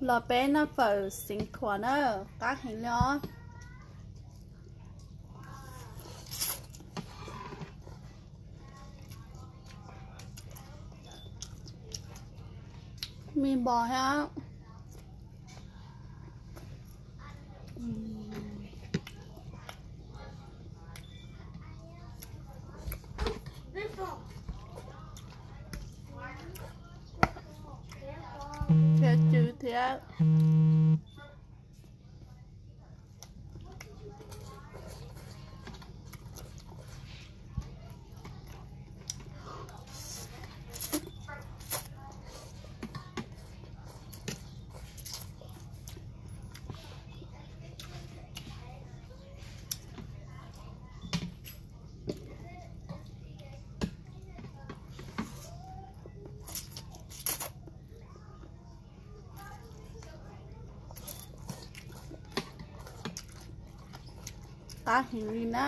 Los peb noj fawm Xeev Khuam na, qab heev li os. Me npos thiab. Thiab tsw thiab. Qab heev li na.